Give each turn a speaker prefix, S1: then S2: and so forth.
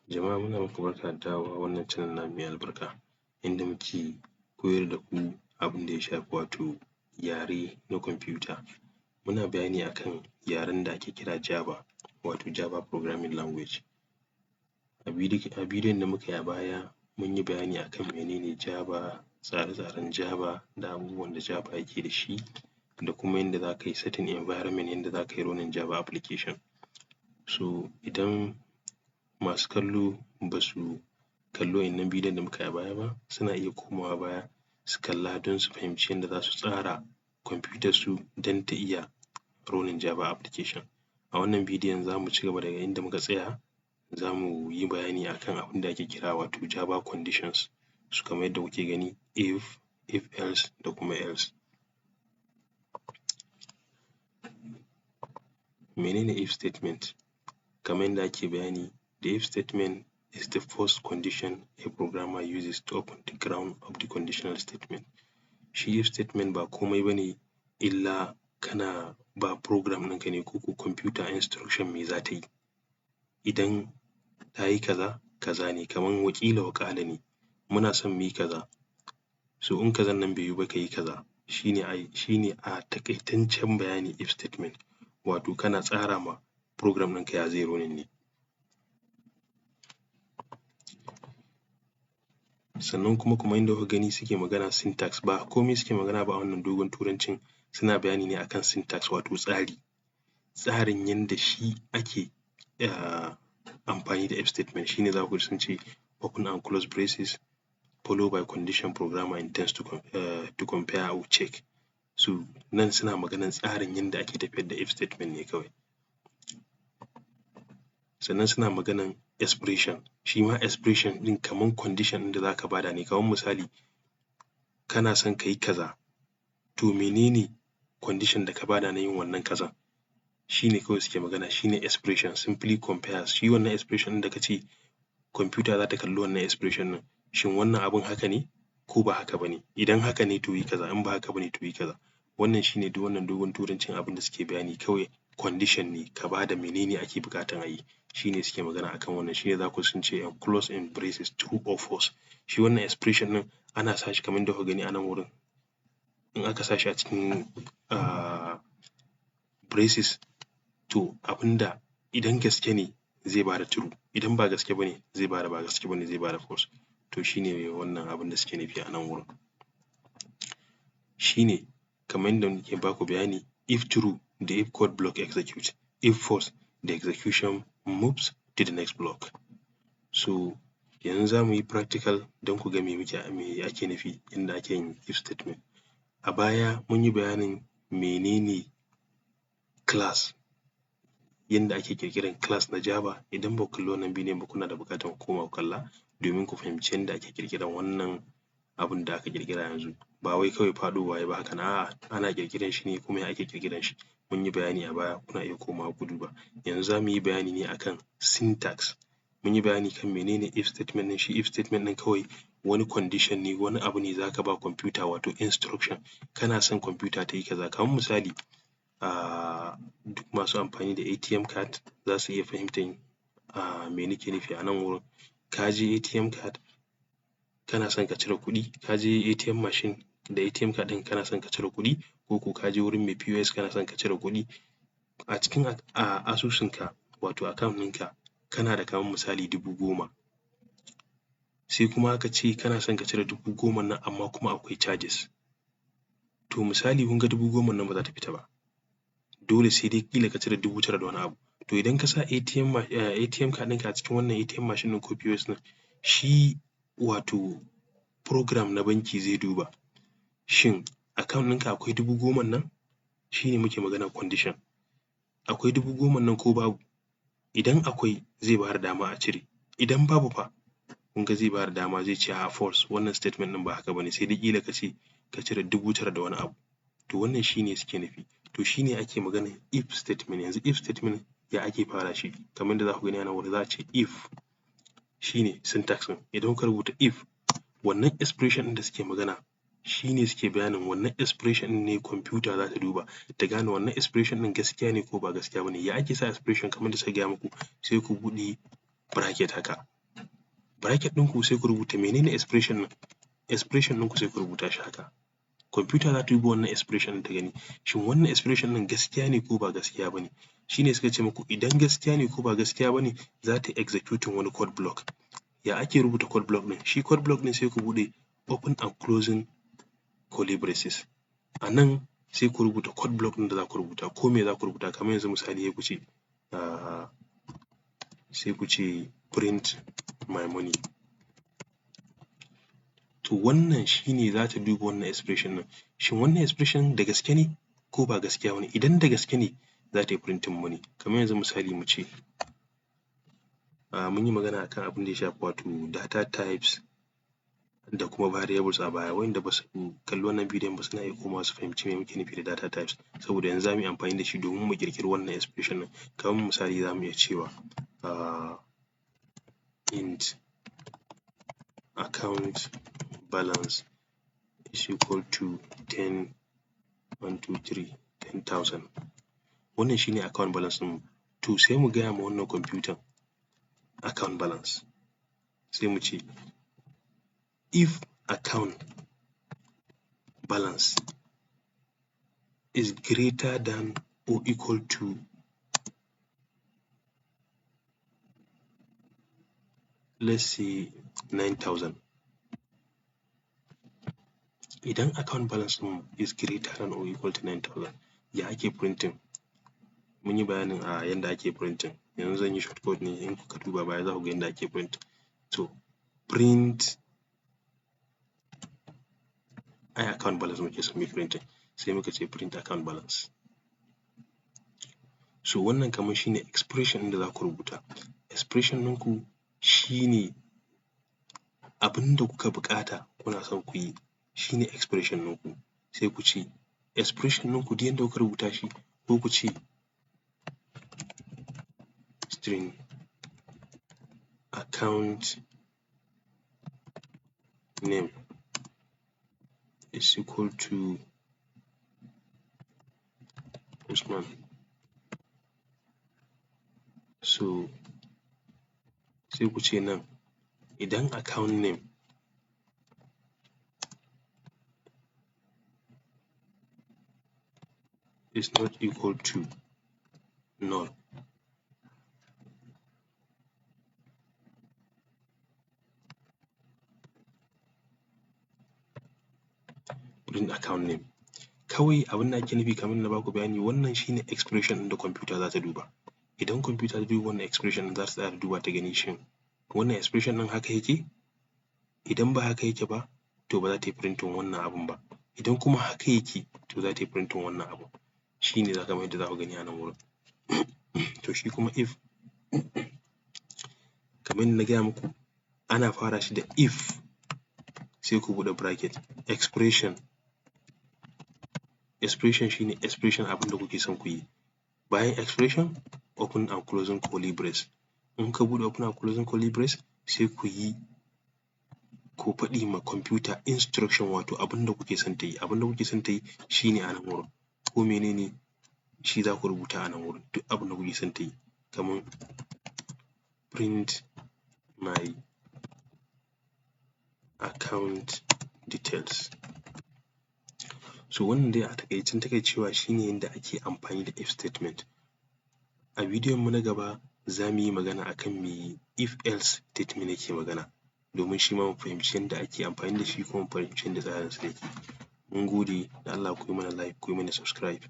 S1: Jama'a, muna muku barka da dawowa wannan channel namu mai albarka, inda muke koyar da ku abunda ya shafi, wato yare na kwamfuta. Muna bayani akan yaren da ake kira Java, wato Java programming language. A bidiyon da muka yi a baya, mun yi bayani akan mene ne Java, tsare-tsaren Java da abubuwan da Java yake da shi, da kuma yanda za ka yi setting environment, yanda za ka yi running Java application. So idan masu kallo ba su kalli wa'innan bidiyon da muka yi a baya ba, suna iya komawa baya su kalla don su fahimci yanda za su tsara kwamfutarsu don ta iya running Java application. A wannan bidiyon za mu cigaba daga inda muka tsaya, za mu yi bayani akan abin da ake kira, wato Java conditions, su kamar yadda kuke gani: if, if else da kuma else. Mene ne if statement? Kamar yadda ake bayani, the if statement is the first condition a programmer uses to open the ground of the conditional statement. Shi if statement ba komai ba ne illa kana ba program ɗinka ne ko kwamfuta instruction me za ta yi. Idan ta yi kaza, kaza ne, kaman waƙila waƙala ne, muna son mu yi kaza, so in kazan nan bai yiwu ba, ka yi kaza. Shi ne a taƙaitaccen bayani if statement, wato kana tsara ma program ɗinka ya zai running ne. Sannan kuma kamar yadda kuka gani suke magana syntax, ba komai suke magana ba a wannan dogon turancin, suna bayani ne akan syntax, wato tsari, tsarin yanda shi ake amfani da if statement. Shi ne za ku ji sun ce open and close braces follow by condition programmer intends to compare or check. So nan suna maganan tsarin yanda ake tafiyar da if statement ne kawai. Sannan suna maganan expression, shi ma expression ɗin kaman condition ɗin da za ka bada ne, kaman misali kana son ka yi kaza, to mene ne condition da ka bada na yin wannan kazan? Shi ne kawai suke magana, shi ne expression, simply compare. Shi wannan expression ɗin da ka ce, kwamfuta za ta kalli wannan expression ɗin, shin wannan abun haka ne ko ba haka ba ne? Idan haka ne, to yi kaza, in ba haka ba ne, to yi kaza. Wannan shi ne duk wannan dogon turancin abin da suke bayani, kawai condition ne ka bada, mene ne ake buƙatan a yi, shi ne suke magana akan wannan. Shi ne za ku ji sun ce close in braces true or false. Shi wannan expression ɗin ana sa shi kamar yadda kuka gani a nan wurin, in aka sa shi a cikin braces, to abin da idan gaske ne zai bada true, idan ba gaske ba ne zai bada ba gaske ba ne, zai bada false. To shi ne wannan abin da suke nufi a nan wurin. Shi ne kamar yadda muke baku bayani: if true, the if code block execute; if false, the execution moves to the next block. So yanzu za mu yi practical don ku ga me muke, me ake nufi, yanda ake yin if statement. A baya mun yi bayanin mene ne class, yanda ake ƙirƙiran class na Java. Idan ba ku kalli wannan bidiyon ba, kuna da buƙatar ku koma ku kalla domin ku fahimci yanda ake ƙirƙiran wannan abun da aka ƙirƙira yanzu. Ba wai kawai faɗowa ya yi ba haka nan, a'a, ana ƙirƙiran shi ne, kuma ya ake ƙirƙiran shi, mun yi bayani a baya, kuna iya komawa ku duba. Yanzu za mu yi bayani ne akan syntax. Mun yi bayani kan mene ne if statement ɗin. Shi if statement ɗin kawai wani condition ne, wani abu ne za ka ba kwamfuta, wato instruction, kana son kwamfuta ta yi kaza. Kamar misali, duk masu amfani da ATM card za su iya fahimtar me nake nufi a nan wurin. Ka je ATM card, kana son ka cire kuɗi, ka je ATM machine da ATM card ɗinka, kana son ka cire kuɗi, ko ko ka je wurin mai POS, kana son ka cire kuɗi. A cikin asusunka, wato account ɗinka, kana da kamar misali 10,000, sai kuma aka ce kana son ka cire 10,000n nan, amma kuma akwai charges. To misali, kun ga 10,000n nan ba za ta fita ba, dole sai dai ƙila ka cire 9,000 da wani abu. To idan ka sa ATM card ɗinka a cikin wannan ATM machine ɗin ko POS ɗin, shi wato program na banki zai duba, shin account ɗinka akwai 10,000n nan? Shi ne muke magana condition. Akwai 10,000n nan ko babu? Idan akwai, zai ba da dama a cire. Idan babu fa? Kun ga zai ba da dama, zai ce a'a, false, wannan statement ɗin ba haka ba ne, sai dai ƙila ka ce ka cire 9,000 da wani abu. To wannan shi ne suke nufi. To shi ne ake maganan if statement. Yanzu if statement, ya ake fara shi? Kamar yadda za ku gani a nan wurin, za a ce if, shi ne syntax ɗin. Idan kuka rubuta if, wannan expression ɗin da suke magana, shi ne suke bayanin wannan expression ɗin ne kwamfuta za ta duba ta gane wannan expression ɗin gaskiya ne ko ba gaskiya ba ne. Ya ake sa expression? Kamar yadda suka gaya muku, sai ku buɗe bracket haka. Bracket ɗinku sai ku rubuta mene ne expression ɗin, expression ɗinku sai ku rubuta shi haka. Kwamfuta za ta duba wannan expression ɗin ta gani shin wannan expression ɗin gaskiya ne ko ba gaskiya ba ne. Shi ne suka ce muku idan gaskiya ne ko ba gaskiya ba ne za ta yi executing wani code block. Ya ake rubuta code block ɗin? Shi code block ɗin sai ku buɗe open and closing curly braces. A nan sai ku rubuta code block ɗin da za ku rubuta, ko me za ku rubuta. Kamar yanzu misali sai ku ce print my money. To wannan shi ne za ta duba wannan expression ɗin, shin wannan expression da gaske ne ko ba gaskiya ba ne? Idan da gaske ne za ta yi printing money. Kamar yanzu misali mu ce mun yi magana akan abin da ya shafi wato data types da kuma variables a baya. Wa'inda ba su kalli wannan bidiyon ba suna iya komawa su fahimci me muke nufi da data types, saboda yanzu za mu yi amfani da shi domin mu ƙirƙiri wannan expression ɗin. Kamar misali za mu iya cewa int account balance is equal to 10, 1, 2, 3, 10,000. Wannan shi ne account balance ɗinmu. To sai mu gaya ma wannan kwamfutan account balance, sai mu ce if account balance is greater than or equal to, let's say, 9,000. Idan account balance ɗinmu is greater than or equal to 9,000, ya ake printing? Mun yi bayanin a yanda ake printing, yanzu zan yi short code ne. In kuka duba baya za ku ga yanda ake printing. To print, ai account balance muke so mu yi printing, sai muka ce print account balance. So wannan kamar shi ne expression ɗin da za ku rubuta. Expression ɗinku shi ne abin da kuka buƙata kuna son ku yi, shi ne expression ɗinku. Sai ku ce expression ɗinku duk yanda kuka rubuta shi, ko ku ce string account name is equal to Usman. So sai ku ce nan idan account name is not equal to null, print account name. Kawai abin da ake nufi, kamar yadda na baku bayani, wannan shi ne expression ɗin da kwamfuta za ta duba. Idan kwamfuta ta duba wannan expression ɗin, za ta tsaya ta duba ta gani shin wannan expression ɗin haka yake. Idan ba haka yake ba, to ba za ta yi printing wannan abun ba. Idan kuma haka yake, to za ta yi printing wannan abun. Shi ne kamar yadda za ku gani a nan wurin. To shi kuma if, kamar yadda na gaya muku, ana fara shi da if, sai ku buɗe bracket, expression. Expression shi ne expression abin da kuke son ku yi. Bayan expression, open and closing curly brace. In kuka buɗe open and closing curly brace, sai ku yi ku faɗi ma kwamfuta instruction, wato abin da kuke son ta yi. Abin da kuke son ta yi shi ne a nan wurin, ko mene ne shi za ku rubuta a nan wurin, duk abin da kuke son ta yi, kamar print my account details. So wannan dai a taƙaicen taƙaicewa shi ne yanda ake amfani da if statement. A bidiyon mu na gaba za mu yi magana akan me if else statement yake magana, domin shi ma mu fahimci yanda ake amfani da shi kuma mu fahimci yanda tsarinsa yake. Mun gode, don Allah ku yi mana like, ku yi mana subscribe.